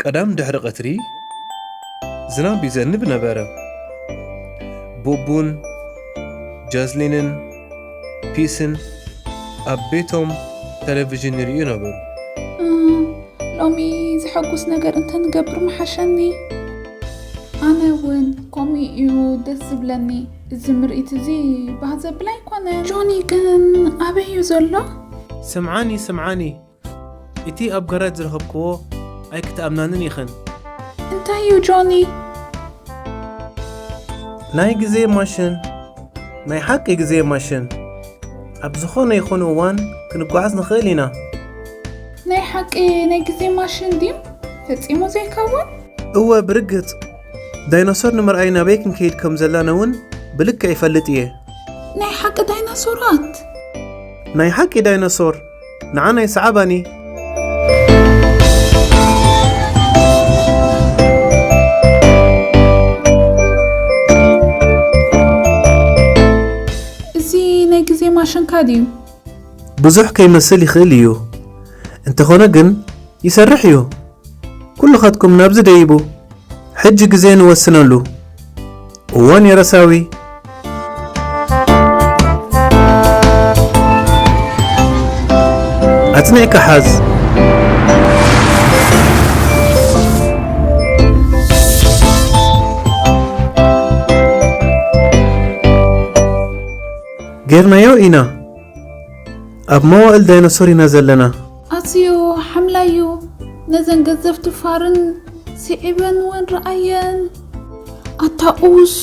ቀዳም ድሕሪ ቀትሪ ዝናብ ይዘንብ ነበረ። ቡቡን ጃዝሊንን ፒስን ኣብ ቤቶም ቴሌቪዥን ይርእዩ ነበሩ። ሎሚ ዘሐጉስ ነገር እንተንገብር ምሓሸኒ። ኣነ እውን ከምኡ እዩ ደስ ዝብለኒ። እዚ ምርኢት እዚ ባህ ዘብል ኣይኮነን። ጆኒ ግን ኣበይ እዩ ዘሎ? ስምዓኒ ስምዓኒ፣ እቲ ኣብ ገረድ ዝረኸብክዎ ኣይክትኣምናንን ኢኽን። እንታይ እዩ ጆኒ? ናይ ግዜ ማሽን፣ ናይ ሓቂ ግዜ ማሽን። ኣብ ዝኾነ ይኹን እዋን ክንጓዓዝ ንኽእል ኢና። ናይ ሓቂ ናይ ግዜ ማሽን ድዩ? ፈጺሙ ዘይከውን? እወ ብርግጽ። ዳይኖሶር ንምርኣይ ናበይ ክንከይድ ከም ዘለና እውን ብልክዕ ይፈልጥ እየ። ናይ ሓቂ ዳይኖሶራት? ናይ ሓቂ ዳይኖሶር፣ ንዓና ይሰዓባኒ። እዚ ናይ ግዜ ማሽንካ ድዩ? ብዙሕ ከይመስል ይኽእል እዩ፣ እንተኾነ ግን ይሰርሕ እዩ። ኩልኻትኩም ናብዚ ደይቡ። ሕጂ ግዜ ንወስነሉ። እዋን የረሳዊ። ኣጽኒዕካ ሓዝ። ጌርናዮ ኢና። ኣብ መዋእል ዳይኖሶር ኢና ዘለና። ኣዝዩ ሓምላይ እዩ። ነዘን ገዘፍቲ ፋርን ስዒበን እውን ረኣየን። ኣታ ኡስ።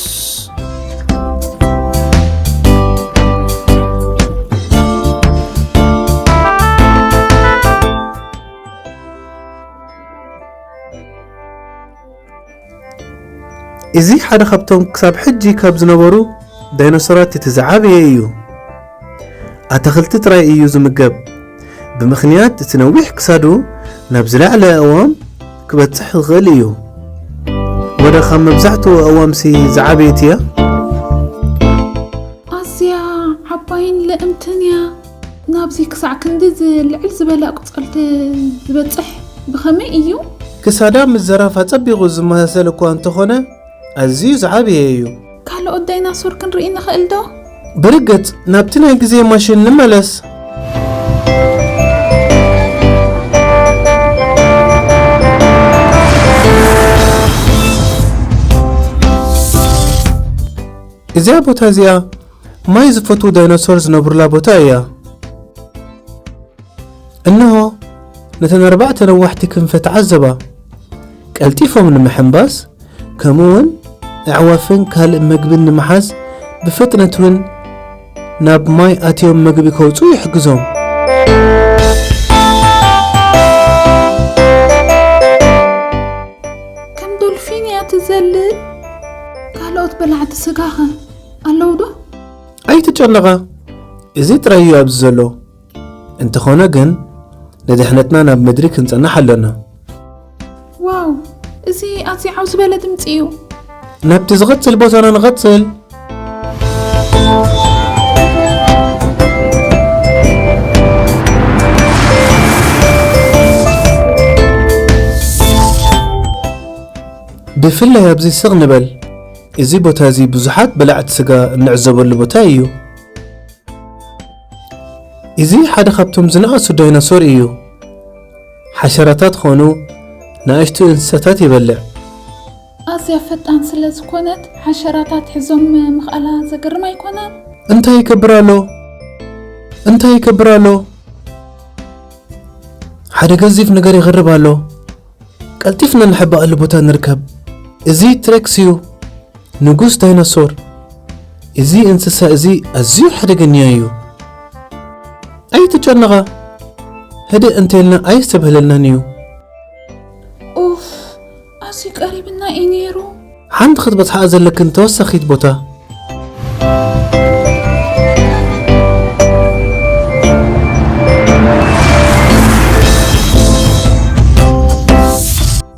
እዚ ሓደ ካብቶም ክሳብ ሕጂ ካብ ዝነበሩ ዳይኖሶራት እቲ ዝዓበየ እዩ። ኣታኽልቲ ጥራይ እዩ ዝምገብ። ብምኽንያት እቲ ነዊሕ ክሳዱ ናብ ዝለዓለ ኣእዋም ክበጽሕ ይኽእል እዩ። ወደ ካብ መብዛሕትኡ ኣእዋምሲ ዝዓበየት እያ። ኣዝያ ዓባይን ልእምትን እያ። ናብዚ ክሳዕ ክንዲ ዝልዕል ዝበለ ኣቁጸልቲ ዝበጽሕ ብኸመይ እዩ? ክሳዳ ምስ ዘራፍ ኣጸቢቑ ዝመሳሰል እኳ እንተኾነ ኣዝዩ ዝዓበየ እዩ። ካልኦት ዳይናሶር ክንርኢ ንኽእል ዶ? ብርግጽ ናብቲ ናይ ግዜ ማሽን ንመለስ። እዚኣ ቦታ እዚኣ ማይ ዝፈትዉ ዳይኖሶር ዝነብሩላ ቦታ እያ። እንሆ ነተን ኣርባዕተ ነዋሕቲ ክንፈ ተዓዘባ። ቀልጢፎም ንምሕንባስ ከምኡውን ኣዕዋፍን ካልእ መግብን ንምሓዝ ብፍጥነት እውን ናብ ማይ ኣትዮም መግቢ ከውፅኡ ይሕግዞም። ከም ዶልፊን እያ ትዘልል። ካልኦት በላዕቲ ስጋኸ ኣለዉ ዶ? ኣይትጨነቓ፣ እዚ ጥራይ እዩ ኣብዚ ዘሎ። እንተኾነ ግን ንድሕነትና ናብ ምድሪ ክንጸንሕ ኣሎና። ዋው፣ እዚ ኣዝዩ ዓው ዝበለ ድምጺ እዩ። ናብቲ ዝቕጽል ቦታና ንቐጽል። ብፍላይ ኣብዚ ስቕ ንበል። እዚ ቦታ እዚ ብዙሓት በላዕቲ ስጋ እንዕዘበሉ ቦታ እዩ። እዚ ሓደ ካብቶም ዝነኣሱ ዳይኖሶር እዩ። ሓሸራታት ኾኑ ንኣሽቱ እንስሳታት ይበልዕ። ኣዝያ ፈጣን ስለ ዝኾነት ሓሸራታት ሒዞም ምኽኣላ ዘገርም ኣይኮነን። እንታይ ይገብር ኣሎ? እንታይ ይገብር ኣሎ? ሓደ ገዚፍ ነገር ይኸርብ ኣሎ። ቀልጢፍና ንሕባኣሉ ቦታ ንርከብ። እዚ ትሬክስ እዩ፣ ንጉስ ዳይኖሶር። እዚ እንስሳ እዚ ኣዝዩ ሓደገኛ እዩ። ኣይትጨነቓ፣ ህድእ እንተልና ኣየስተብህለልናን እዩ። ኡፍ፣ ኣዝዩ ቀሪብና እዩ ነይሩ። ሓንቲ ክትበጽሓ ዘለክን ተወሳኺት ቦታ።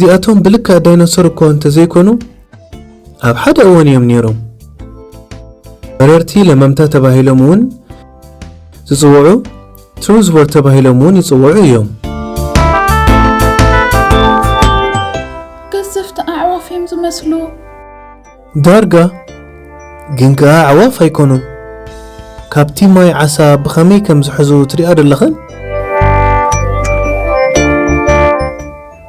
እዚኣቶም ብልክዕ ዳይኖሶር እኳ እንተዘይኮኑ፣ ኣብ ሓደ እዋን እዮም ነይሮም። በረርቲ ለመምታ ተባሂሎም እውን ዝጽውዑ ትሩዝወር ተባሂሎም እውን ይጽውዑ እዮም። መስሉ። ዳርጋ፣ ግን ከኣ ኣዕዋፍ ኣይኮኑን። ካብቲ ማይ ዓሳ ብኸመይ ከም ዝሕዙ ትሪኣ ደለኽን?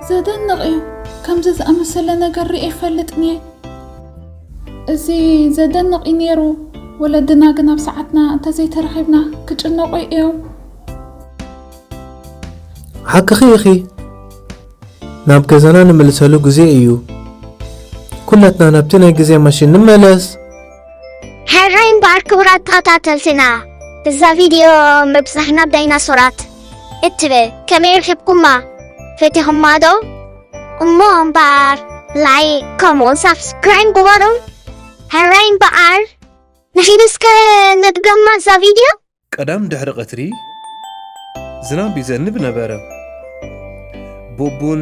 ዘደንቕ እዩ። ከምዚ ዝኣመሰለ ነገር ርእየ ኣይፈልጥን እየ። እዚ ዘደንቕ እዩ ነይሩ። ወለድና ግን ኣብ ሰዓትና እንተዘይተራኺብና ክጭነቑ እዮም። ሓቅኺ ኢኺ። ናብ ገዛና ንምልሰሉ ግዜ እዩ። ኩላትና ናብቲ ናይ ግዜ ማሽን ንመለስ። ሕራይ እምበኣር ክቡራት ተኸታተልትና፣ እዛ ቪድዮ ምብዛሕ ናብ ዳይናሶራት እትብል ከመይ ረኺብኩማ? ፈቲኹማ ዶ? እሞ እምበኣር ላይክ፣ ከምኡውን ሳብስክራይብ ግበሩ። ሕራይ እምበኣር ንሒድ እስከ ንድገማ እዛ ቪድዮ። ቀዳም ድሕሪ ቀትሪ ዝናብ ይዘንብ ነበረ። ቡቡን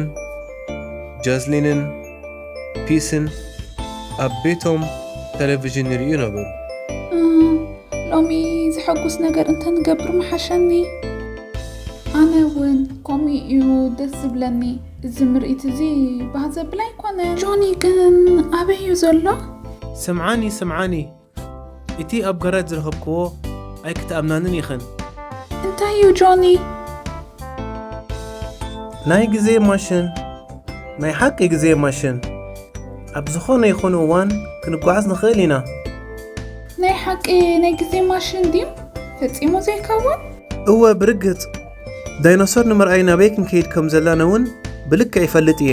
ጃዝሊንን ፒስን ኣብ ቤቶም ቴሌቪዥን ይርእዩ ነበሩ። እም፣ ሎሚ ዘሐጉስ ነገር እንተንገብር ምሓሸኒ። ኣነ እውን ከምኡ እዩ ደስ ዝብለኒ። እዚ ምርኢት እዚ ባህ ዘብል ኣይኮነን። ጆኒ ግን ኣበይ እዩ ዘሎ? ስምዓኒ፣ ስምዓኒ፣ እቲ ኣብ ጋራጅ ዝረኸብክዎ ኣይክትኣምናንን ኢኽን። እንታይ እዩ ጆኒ? ናይ ግዜ ማሽን፣ ናይ ሓቂ ግዜ ማሽን። ኣብ ዝኾነ ይኹን እዋን ክንጓዓዝ ንኽእል ኢና። ናይ ሓቂ ናይ ግዜ ማሽን ድዩ? ፈጺሙ ዘይከውን? እወ፣ ብርግጽ። ዳይኖሶር ንምርኣይ ናበይ ክንከይድ ከም ዘለና እውን ብልክዕ ይፈልጥ እየ።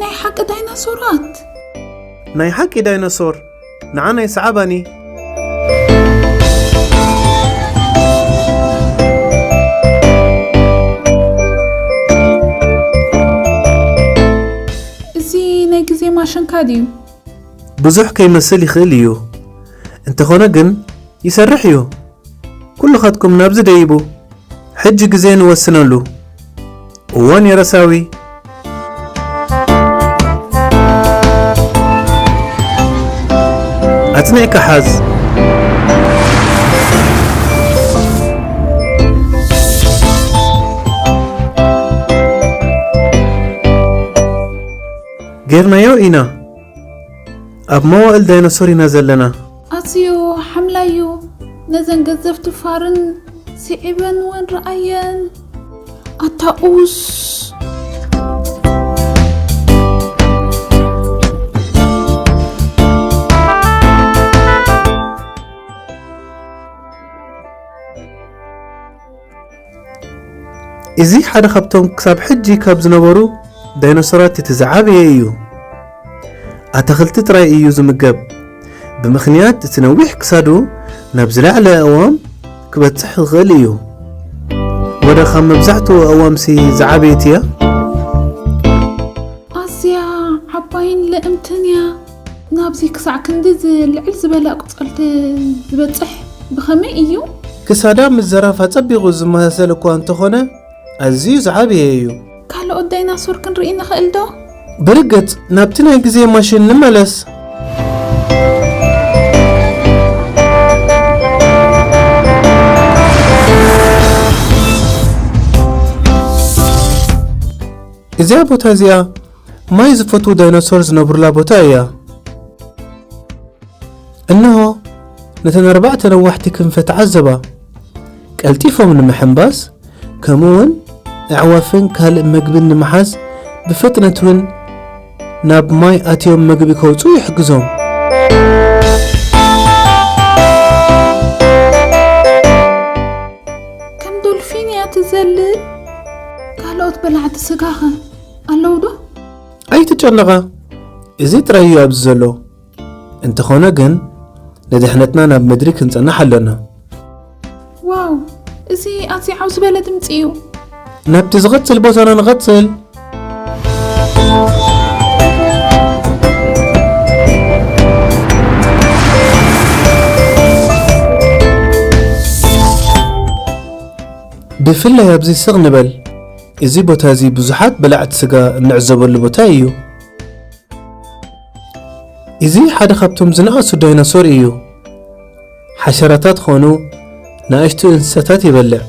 ናይ ሓቂ ዳይኖሶራት? ናይ ሓቂ ዳይኖሶር። ንዓና ይሰዓባኒ። እዚ ናይ ግዜ ማሽንካ ድዩ? ብዙሕ ከይመስል ይኽእል እዩ። እንተኾነ ግን ይሰርሕ እዩ። ኩልኻትኩም ናብዚ ደይቡ። ሕጂ ግዜ ንወስነሉ። እዋን የረሳዊ። ኣጽኒዕካ ሓዝ። ጌርናዮ ኢና። ኣብ መዋእል ዳይኖሶር ኢና ዘለና። ኣዝዩ ሓምላይ እዩ። ነዘን ገዘፍቲ ፋርን ስዒበን እውን ረኣየን። ኣታ ኡስ። እዚ ሓደ ካብቶም ክሳብ ሕጂ ካብ ዝነበሩ ዳይኖሶራት እቲ ዝዓበየ እዩ። ኣታኽልቲ ጥራይ እዩ ዝምገብ። ብምኽንያት እቲ ነዊሕ ክሳዱ ናብ ዝለዓለ ኣእዋም ክበጽሕ ይኽእል እዩ። ወደ ካብ መብዛሕትኡ ኣእዋምሲ ዝዓበየት እያ። ኣዝያ ዓባይን ልእምትን እያ። ናብዚ ክሳዕ ክንዲ ዝ-፣ ልዕል ዝበለ ኣቁጸልቲ ዝበጽሕ ብኸመይ እዩ? ክሳዳ ምስ ዘራፍ ኣጸቢቑ ዝመሳሰል እኳ እንተኾነ፣ ኣዝዩ ዝዓበየ እዩ። ካልኦት ዳይናሶር ክንርኢ ንኽእል ዶ? ብርግጽ፣ ናብቲ ናይ ግዜ ማሽን ንመለስ። እዚኣ ቦታ እዚኣ ማይ ዝፈትዉ ዳይኖሶር ዝነብሩላ ቦታ እያ። እንሆ፣ ነተን ኣርባዕተ ነዋሕቲ ክንፈ ተዓዘባ። ቀልጢፎም ንምሕንባስ፣ ከምኡውን ኣዕዋፍን ካልእ መግብን ንምሓዝ ብፍጥነት እውን ናብ ማይ ኣትዮም መግቢ ከውጽኡ ይሕግዞም። ከም ዶልፊን እያ ትዘልል። ካልኦት በላዕቲ ስጋኸ ኣለዉ ዶ? ኣይትጨነቓ፣ እዚ ጥራይ እዩ ኣብዚ ዘሎ። እንተኾነ ግን፣ ንድሕነትና ናብ ምድሪ ክንጸንሕ ኣሎና። ዋው፣ እዚ ኣዝዩ ዓው ዝበለ ድምጺ እዩ። ናብቲ ዝቕጽል ቦታና ንቐጽል። ብፍላይ ኣብዚ ስቕ ንበል። እዚ ቦታ እዚ ብዙሓት በላዕቲ ስጋ እንዕዘበሉ ቦታ እዩ። እዚ ሓደ ካብቶም ዝነኣሱ ዳይኖሶር እዩ። ሓሸራታት ኾኑ ንኣሽቱ እንስሳታት ይበልዕ።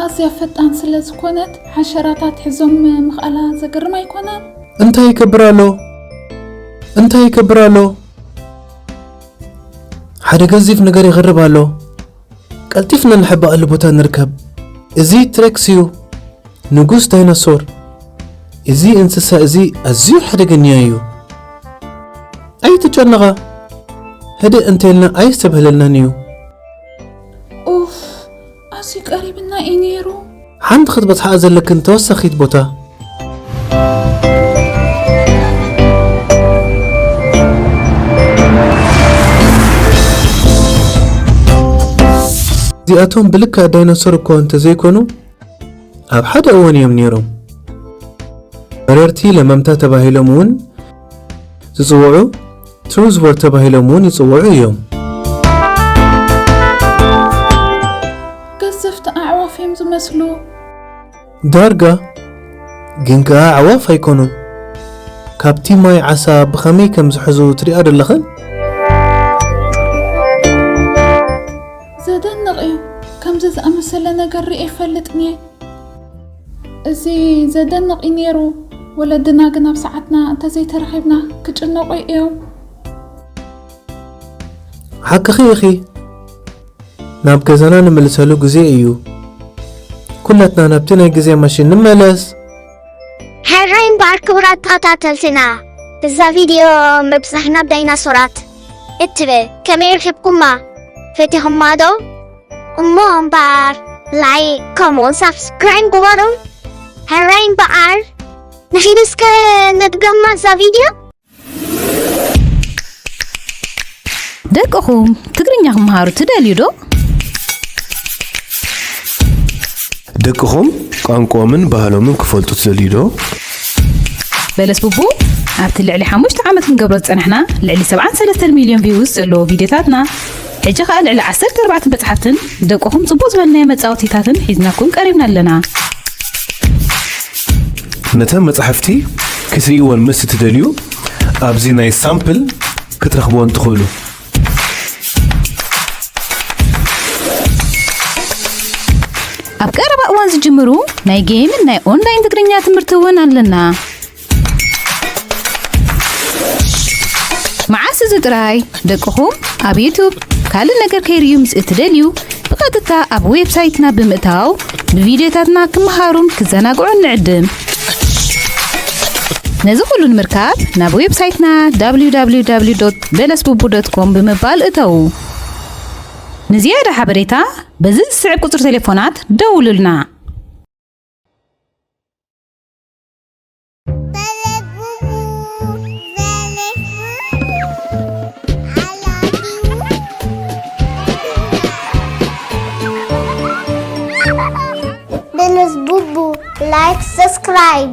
ኣዝያ ፈጣን ስለ ዝኾነት፣ ሓሸራታት ሒዞም ምኽኣላ ዘገርም ኣይኮነን? እንታይ ይገብር ኣሎ? እንታይ ይገብር ኣሎ? ሓደ ገዚፍ ነገር ይቕርብ ኣሎ። ቀልጢፍና ንሕበኣሉ ቦታ ንርከብ። እዚ ትሬክስ እዩ፣ ንጉስ ዳይኖሶር። እዚ እንስሳ እዚ ኣዝዩ ሓደገኛ እዩ። ኣይትጨነቓ፣ ህድእ እንተልና ኣየስተብህለልናን እዩ። ኡፍ፣ ኣዝዩ ቀሪብና እዩ ነይሩ። ሓንቲ ክትበጽሓ ዘለክን ተወሳኺት ቦታ። እዚኣቶም ብልክዕ ዳይኖሶር እኮ እንተዘይኮኑ ኣብ ሓደ እዋን እዮም ነይሮም። በረርቲ ለመምታ ተባሂሎም እውን ዝጽውዑ ትሩዝወር ተባሂሎም እውን ይጽውዑ እዮም። ገዘፍቲ ኣዕዋፍ እዮም ዝመስሉ። ዳርጋ ግን ከኣ ኣዕዋፍ ኣይኮኑን። ካብቲ ማይ ዓሳ ብኸመይ ከም ዝሕዙ ትሪኣ ደለኽን? ዘደንቕ እዩ። ከምዚ ዝኣመሰለ ነገር ርኢ ኣይፈልጥን እየ። እዚ ዘደንቕ እዩ ነይሩ። ወለድና ግን ኣብ ሰዓትና እንተዘይተረኺብና ክጭነቑ እዮም። ሓቅኺ ኢኺ። ናብ ገዛና ንምልሰሉ ግዜ እዩ። ኩላትና ናብቲ ናይ ግዜ ማሽን ንመለስ። ሕራይ እምበኣር ክቡራት ተኸታተልትና፣ እዛ ቪድዮ ምብጻሕ ናብ ዳይናሶራት እትብል ከመይ ረኺብኩማ? ፈቲኹማ ዶ? እሞ እምበኣር ላይክ ከምኡውን ሳብስክራይብ ግበሩ። ሕራይ እምበኣር ንኺድ እስከ ንድገማ እዛ ቪድዮ። ደቅኹም ትግርኛ ክመሃሩ ትደልዩ ዶ? ደቅኹም ቋንቋኦምን ባህሎምን ክፈልጡ ትደልዩ ዶ? በለስ ቡቡ ኣብቲ ልዕሊ ሓሙሽተ ዓመት ክንገብሮ ዝጸናሕና ልዕሊ ሰብዓን ሰለስተን ሚልዮን ቪውስ ዘለዎ ቪድዮታትና ሕጂ ከኣ ልዕሊ ዓሰርተ ኣርባዕተ በጻሕትን ደቅኹም ጽቡቕ ዝበልናዮ መጻወቲታትን ሒዝናኩም ቀሪብና ኣለና። ነተን መጻሕፍቲ ክትርእይወን ምስ እትደልዩ ኣብዚ ናይ ሳምፕል ክትረኽብወን ትኽእሉ። ኣብ ቀረባ እዋን ዝጅምሩ ናይ ጌምን ናይ ኦንላይን ትግርኛ ትምህርቲ እውን ኣለና። መዓስ እዚ ጥራይ ደቅኹም ኣብ ዩቱብ ካልእ ነገር ከይርእዩ ምስ እትደልዩ ብቐጥታ ኣብ ዌብሳይትና ብምእታው ብቪድዮታትና ክመሃሩን ክዘናግዑን ንዕድም። ነዚ ኩሉ ንምርካብ ናብ ዌብሳይትና www.belesbubu.com ብምባል እተዉ። ንዝያዳ ሓበሬታ በዚ ዝስዕብ ቁጽሪ ቴሌፎናት ደውሉልና። በለስ ቡቡ ላይክ ሰብስክራይብ